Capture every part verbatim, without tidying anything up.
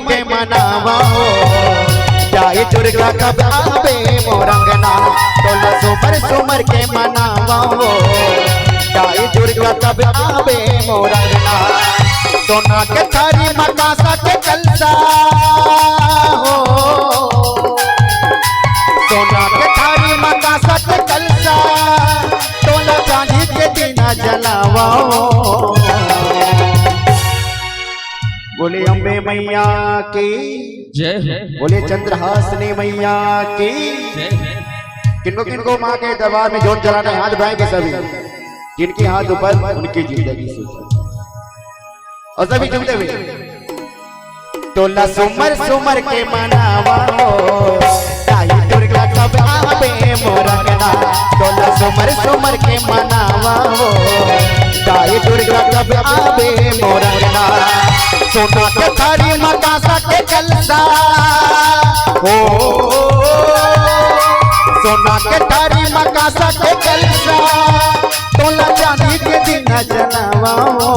के मनावा हो, दाई दुर्गा कब आबे मोर अंगना। तोला सुमर सुमर के मनावा हो, दाई दुर्गा कब आबे मोर अंगना। सोना के थारी म कांसा के कलसा हो, सोना के थारी म कांसा के कलसा, तोला चांदी के दीना जलावा हो। बोले अम्बे मैया की, जय हो। बोले चंद्रहासिनी मैया की। जय हो। किनको किनको माँ के दरबार में जोत जलाना है, हाथ उठाएंगे सभी। जिनके हाथ ऊपर, उनकी जिंदगी सुखी। और सभी झूमते हुए। तोला सुमर सुमर के मनावा हो, दाई दुर्गा कब आबे मोर अंगना। तोला सुमर सुमर के मनावा हो, दाई दुर्गा कब आबे मोर अंगना। सोना के थारी म कांसा के कलसा हो, सोना के थारी म कांसा के कलसा, तोला चांदी के दीना जलावा हो।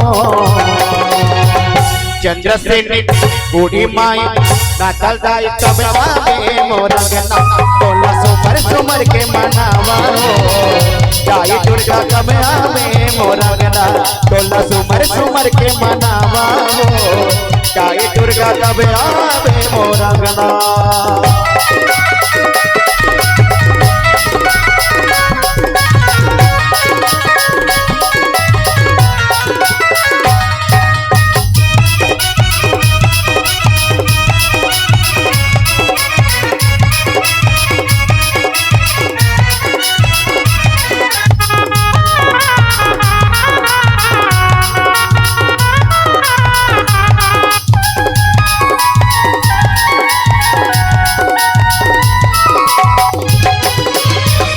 चंद्रसेनी बूढ़ी माई, नातल दाई कब आबे मोर अंगना। तोला सुमर सुमर के मनावा हो, दाई दुर्गा कब आबे मोर अंगना। तोला सुमर सुमर के मनावा हो, दाई दुर्गा कब आबे मोर अंगना।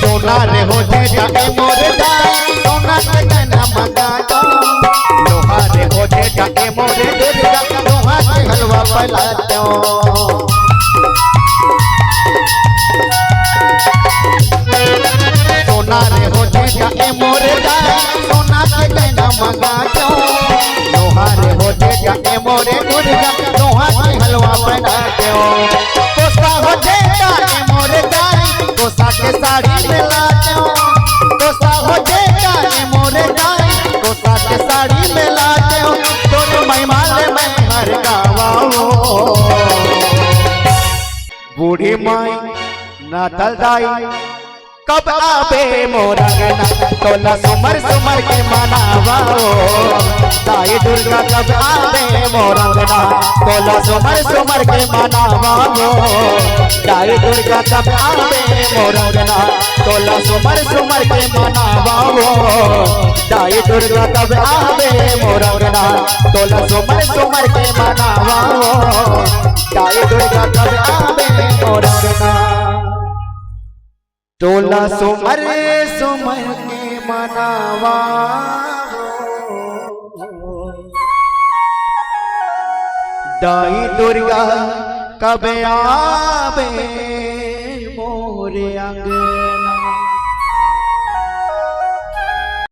सोना रे हो जेठा ए मोर दाई, सोना के गहना मंगा दो। लोहा रे हो जेठा ए मोर दुर्गा, लोहा के हलवा बना दो। सोना रे हो जेठा ए मोर दाई, सोना के गहना मंगा दो। लोहा रे हो जेठा ए मोर दुर्गा, लोहा के हलवा बना दो। कोसा हो जेठा ए मोर दाई, कोसा के साड़ी में ला दो। कोसा हो जेठा ए मोर दाई, कोसा के साड़ी में ला दो। तोर महिमा ले मैं हर गावा हो। बूढ़ी माई, नातल दाई, कब आबे मोर अंगना, तोला सुमर सुमर के मनावा हो। दाई दुर्गा कब आबे मोर अंगना, तोला सुमर सुमर के मनावा हो। दाई दुर्गा कब आबे मोर अंगना, तोला सुमर सुमर के मनावा हो। दाई दुर्गा कब आबे मोर अंगना, तोला सुमर सुमर के मनावा हो। दाई दुर्गा कब आबे मोर अंगना। तोला सुमर सुमर के मनावा हो, दाई दुर्गा कब आबे मोर अंगना।